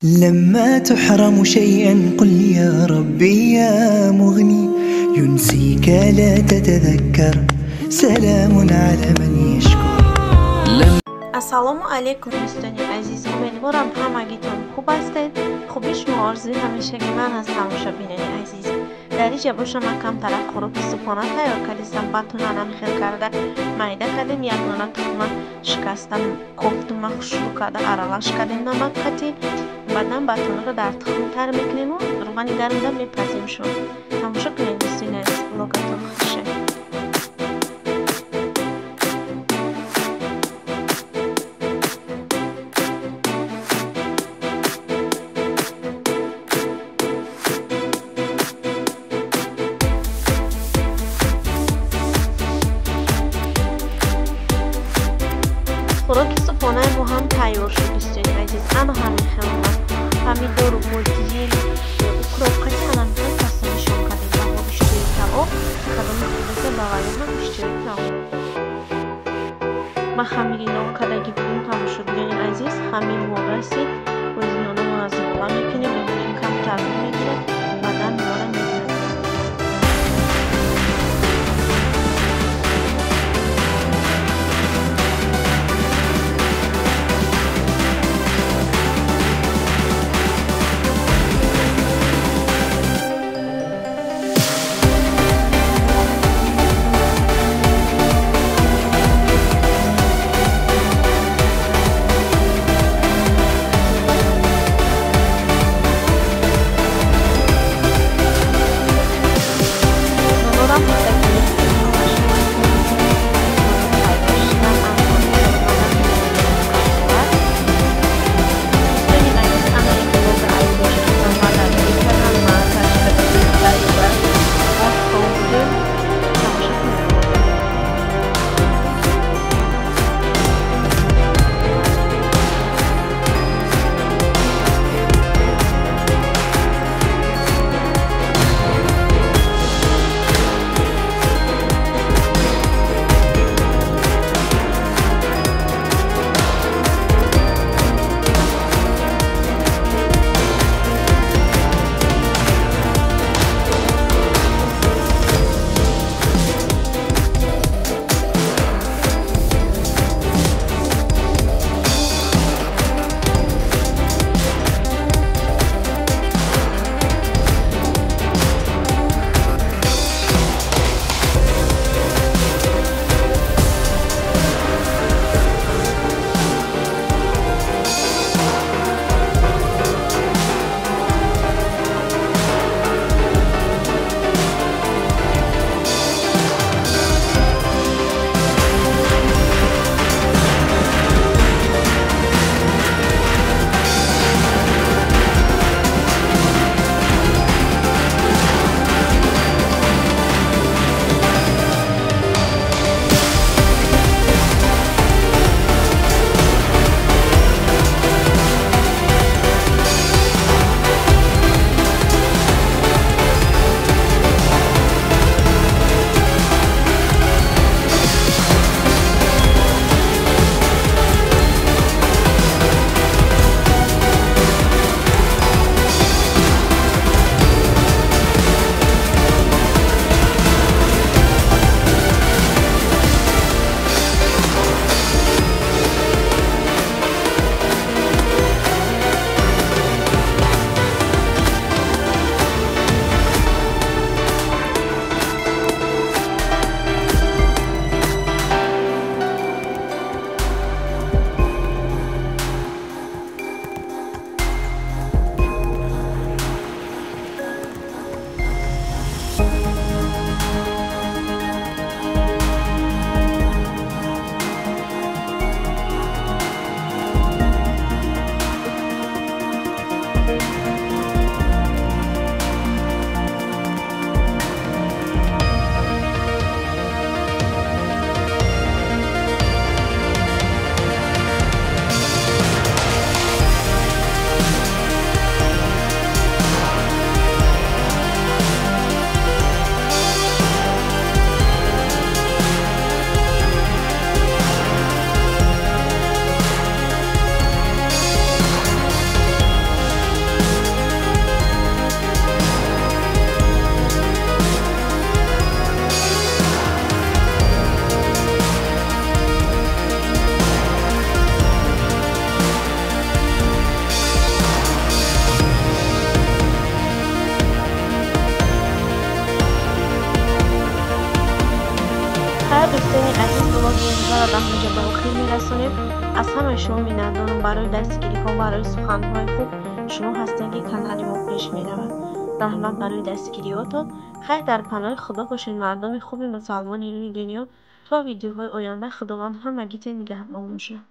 لما تحرم شيئا قل يا ربي يا مغني ينسيك لا تتذكر سلام على من يشكر. Ассалому алайкум, дӯстони азиз, умедворам ҳамагитон хуб ҳастед. Хуби шумо орзуи ҳамешаги ман аст, тамошобинони азиз. Дар инҷа боша ман камтарак хӯроки субҳона тайёр кардистам, батунанам хел карда майда кардем, як дона тухма шикастам, кофтума хушрӯ карда аралаш кардем намак қатӣ. Баъдан батунро дар тухм тар мекунему рӯғани гармда мепазимшон. Тамошо кунед, дӯстони азиз, блогатон хуше. Хӯроки субҳонаи мо ҳам тайёр шуд, дӯстони азиз. Ана ҳамин хел омад. Помидору бодин, укроп қати ана хел паста нишон кардем ба болиштои кабоб. Кадоми Дӯстони азиз, блоги имрӯзаро дар ҳаминҷо ба охир мерасонем. Аз ҳамаи шумо миннатдорам барои дастгириҳо, барои суханҳои хуб. Шумо ҳастед, ки канали мо пеш меравад. Раҳмат барои дастгириҳотон. Хайр, дар паноҳи Худо бошед, мардуми хуби мусалмони рӯи дунё. То видеоҳои оянда Худованд ҳамагитон нигаҳбон бошад.